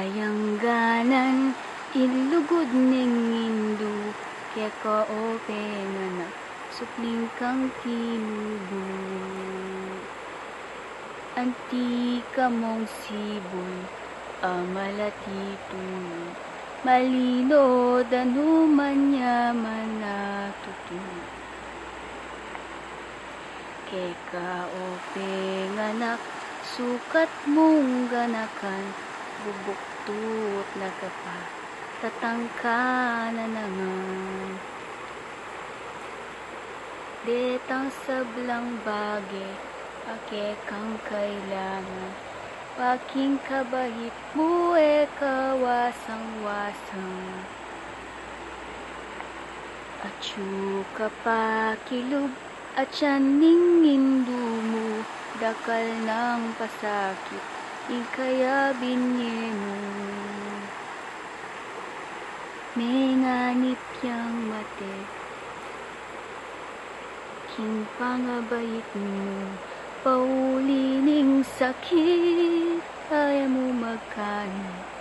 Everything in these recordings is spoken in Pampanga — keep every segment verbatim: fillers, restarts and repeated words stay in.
Ayangganan, ilugud neng indu, keka o penganak, supling kang tinubu. Anti ka mong sibul, a malati tuyu, malino danuman ya manatutu. Keka o penganak, sukat mung ganakan, bubuktut na ka pa, tatangka na naman. Detang sablang bage, a kekang kailangan, paking kabahit mu e kawasang-wasang. Atyu ka pa kilub, atyan ning indu mu, dakal nang pasakit ing kaya binye mu. Menganit yang mate, king pangabait mu, pauli ning sakit, a e mu magkanit.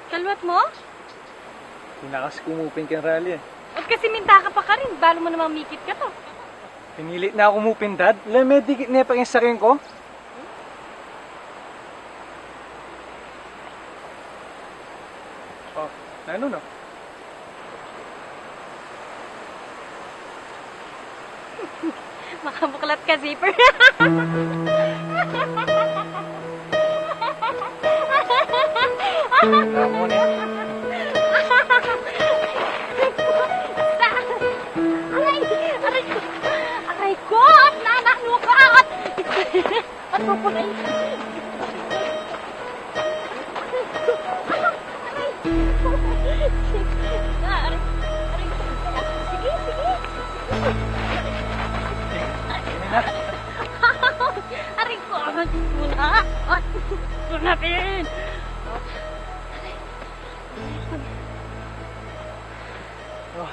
Kalwat mu? Di na kasi kumupin keng rally e. Ot kasi minta ka pa karin, balu mu namang mikit ka to. Pinilit na ku mupin, Dad. Ala, medikit ne pa ing saken ku. O, nanu na? Makabuklat ka, zipper. Aray, aray ko. Aray ko, at nananu ka, at, at pupunay. Aray. Aray. Sige, sige. Aray ko, aray ko na. Aray ko na, Pin. Aray. Oh,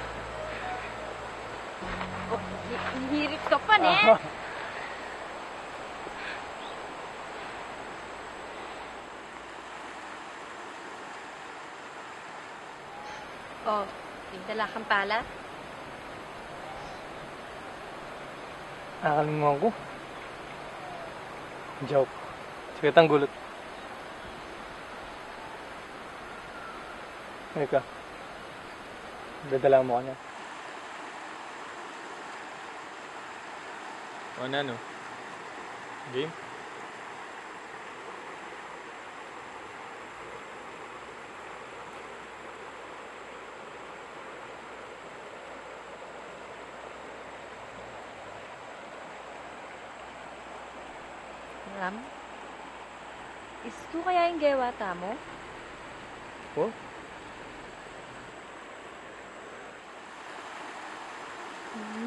hi-, hirit ka pa, ne? Ah. O, may dala kang pala? Akalingwan ku. Joke. Sige, tanggulut. Ika, dadala mu kanya. O, nanu? Game? Ram? Istu kaya ing gewa tamu? O?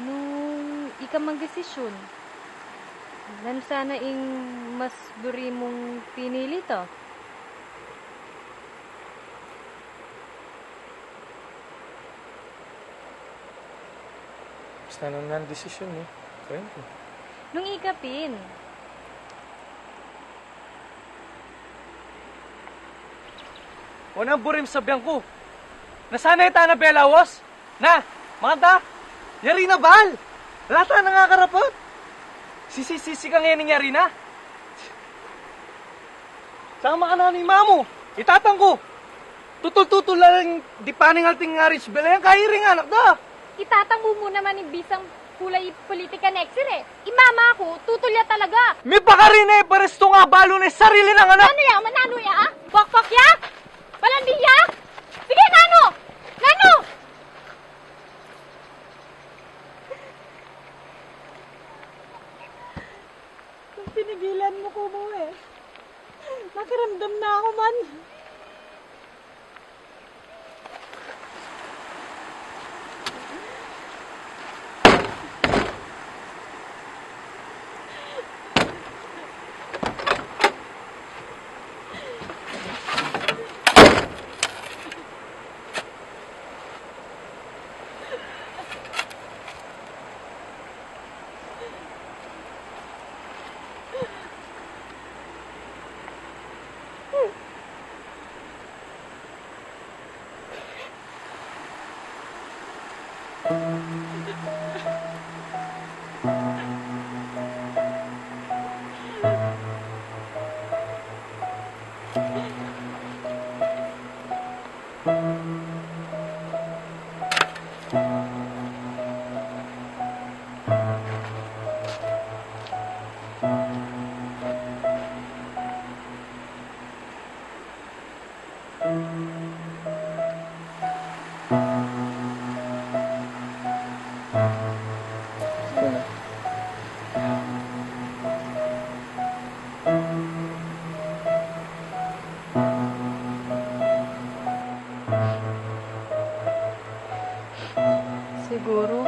Nung ika magdesisyun, nanu sana ing mas buri mung pinili to? Basta nanu nang desisyun e, kayang ku. Nung ika pin. O, nanu ing buri mu, sabian ku? Na sana ita na belawas? Na, makanta? Yari na bal! Ala ta nang akaraput! Sisi-sisi kang e ning yari na. Sama ka na ni mamu. Itatang ku. Tutul-tutul la ring dipaning alting nga Rich Belen, kaya ring anak da. Itatang mu mu naman ing bisang kulay politika next year e. I mama ku, tutul ya talaga. Mipakarin e, parestu nga balu ne sarili nang anak. Nanu ya, mananu ya, a? Pakpak ya? Malandi ya? Sige, nanu? Nanu? Kung pinigilan mu ku mu e, makiramdam na ku man. Siguro,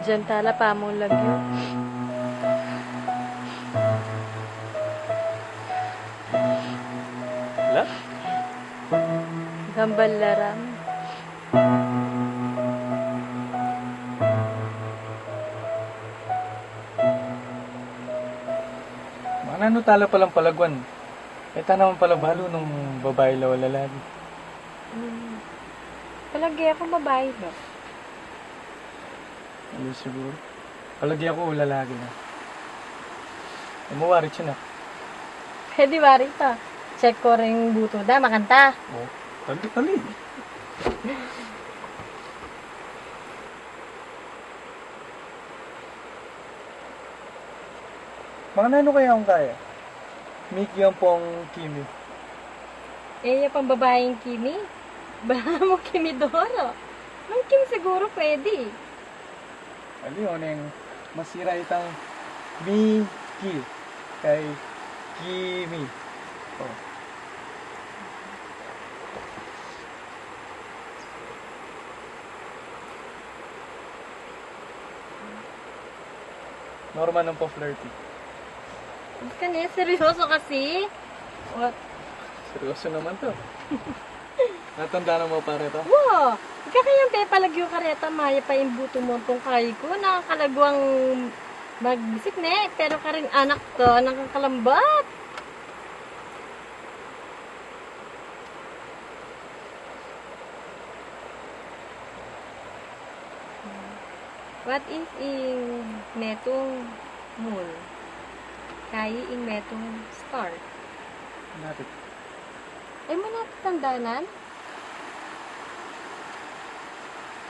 diyan tala pa mu lagyu. La? Gambal la ram. Mananu tala palang palaguan? E ta naman pala balu nung babai la o lalaki. Hmm. Palage ku babai la. Ay, siguro. Palage ku lalaki na. E mu wari, China? Pwede wari ta. Check ku ring butu da, makanta. O, tali, tali. Mananu kaya kung kaya? Miki ampong Kimi. E ya pang babaing Kimi? Bala mu Kimi Doro. Nung Kim siguro pwede. Ali, o neng masira itang Miki kay Kimi. O. Normal nang pa-flirty. Huwag ka na, seryoso kasi. What? Seryoso naman to. Natanda na mo pa reta? Wa! Ika kayang pepalagyu kareta, mayap pa ing butu mu ampong kayi ku, nakakalagwang magbisik ne, pero karing anak to, nakakalambat. What if ing metung moon? Kayi ing metung star? Bakit? E mu na tandanan?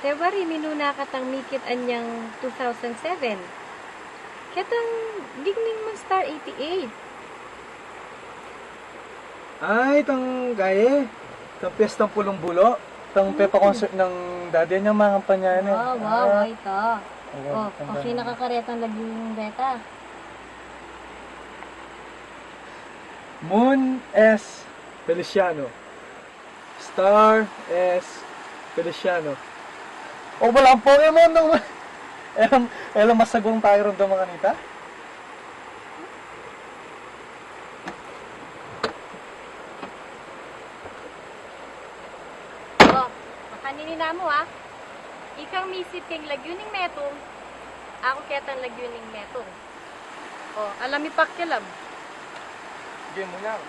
February, minuna katang mikit anyang two thousand seven. Ketang gigning moon star eighty-eight. Ay, tang gaye. Tang piyestang pulung bulo. Tang pepa-concert nang daddy, anyang mangampanya ne. Wow, wow, ah, ay, ta. Ayan, o, tang okay, gaye. Nakakaretang lagyu ning reta. Moon S. Feliciano. Star S. Feliciano. O, bala ang Pokemon nung, e la, e la masagwang pakiramdam kanita? O, makanini namu, a. Ikang misit keng lagyu ning metung, aku ketang lagyu ning metung. O, ala mi pakialam. Sige, muna.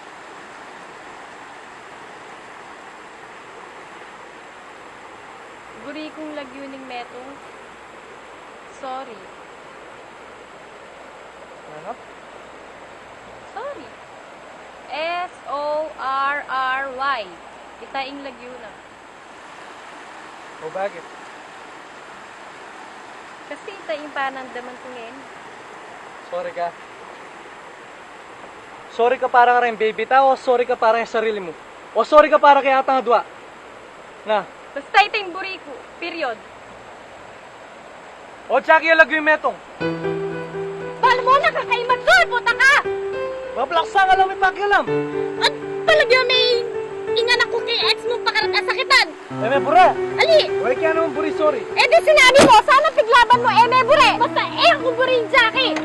Guri kung lagyu ning metung. Sorry. Ano? Sorry. S O R R Y. Ita ing lagyu na. O, bakit? Kasi ita ing panandaman ku ngeni. Sorry ka. Sorry ka para kareng baby ta o sorry ka para kareng sarili mu? O sorry ka para kekatang adua? Na. Basta ita ing buri ku. Period. O, Jackie, alagyu metung. Balu mu na, kakaimat ka, puta ka! Maplaksa ka lang, may pakialam. At palagyu me ing anak ku keng ex mung pakarat asakitan. E me buri. Ali! O, e ke naman buri, sorry. E di sinabi mu, sana piglaban mu, e me buri. Basta e ku buri, Jackie.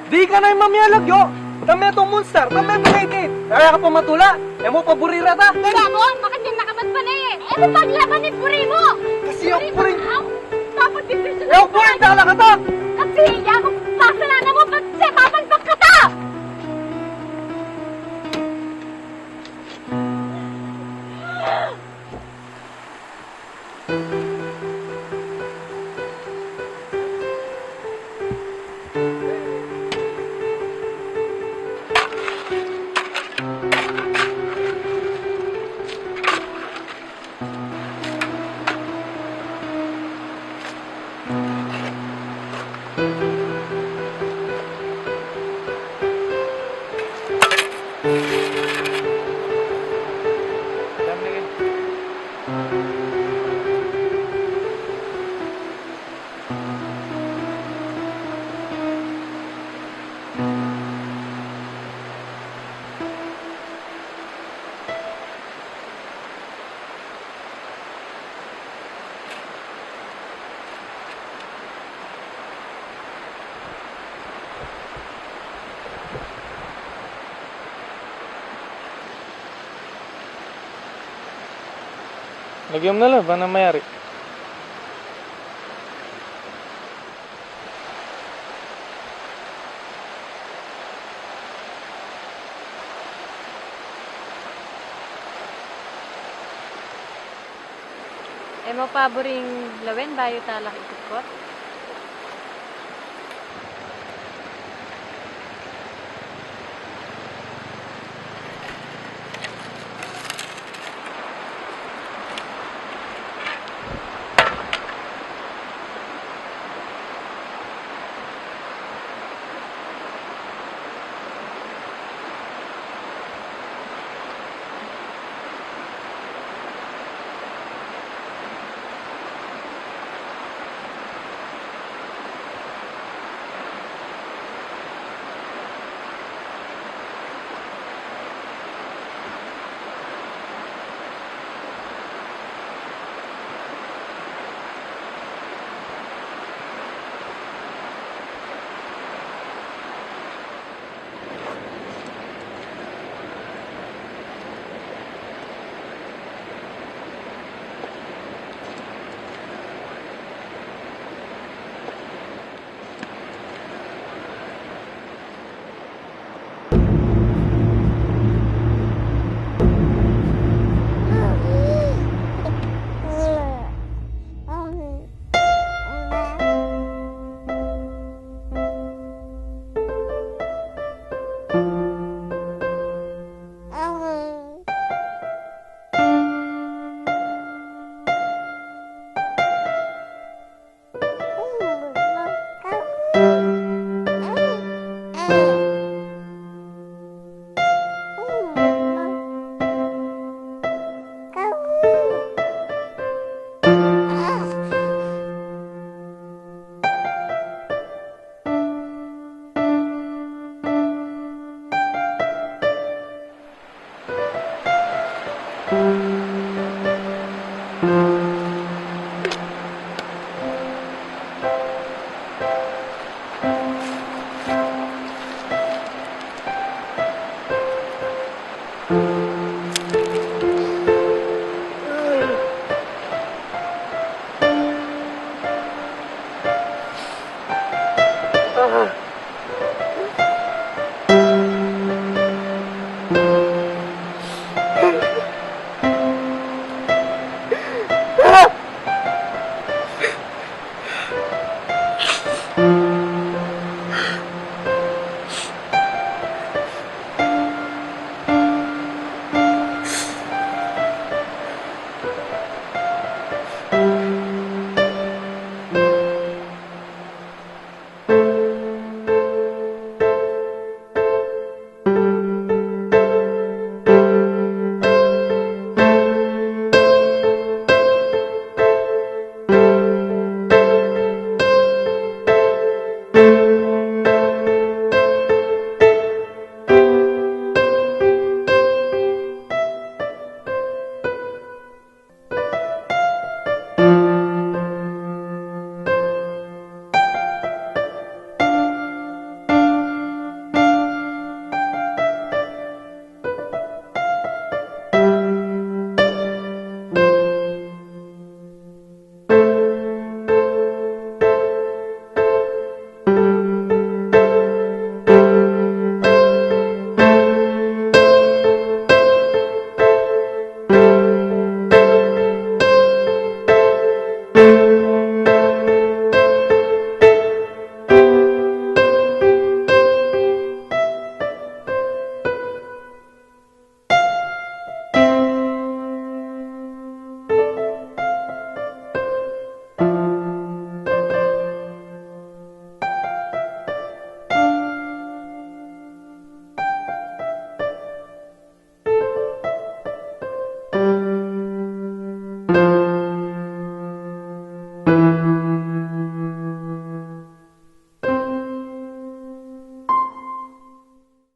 Di ka na ing mamialagyu. Tame itong monster, tame itong eight eight. Kaya ka pa matula, e mu pa buri reta. Kaya mo, makatyan na ka man pala e. E mu paglaban ing buri mu. Kasi aku buri. Dapat decision. E aku buri, dala ka ta. Kasi ya mu, pasalanan mu, pagsepapan pa ka ta. Lagyan mu na la, bang mayari. E mu pa buring lawen bayu tala ikot-ikot?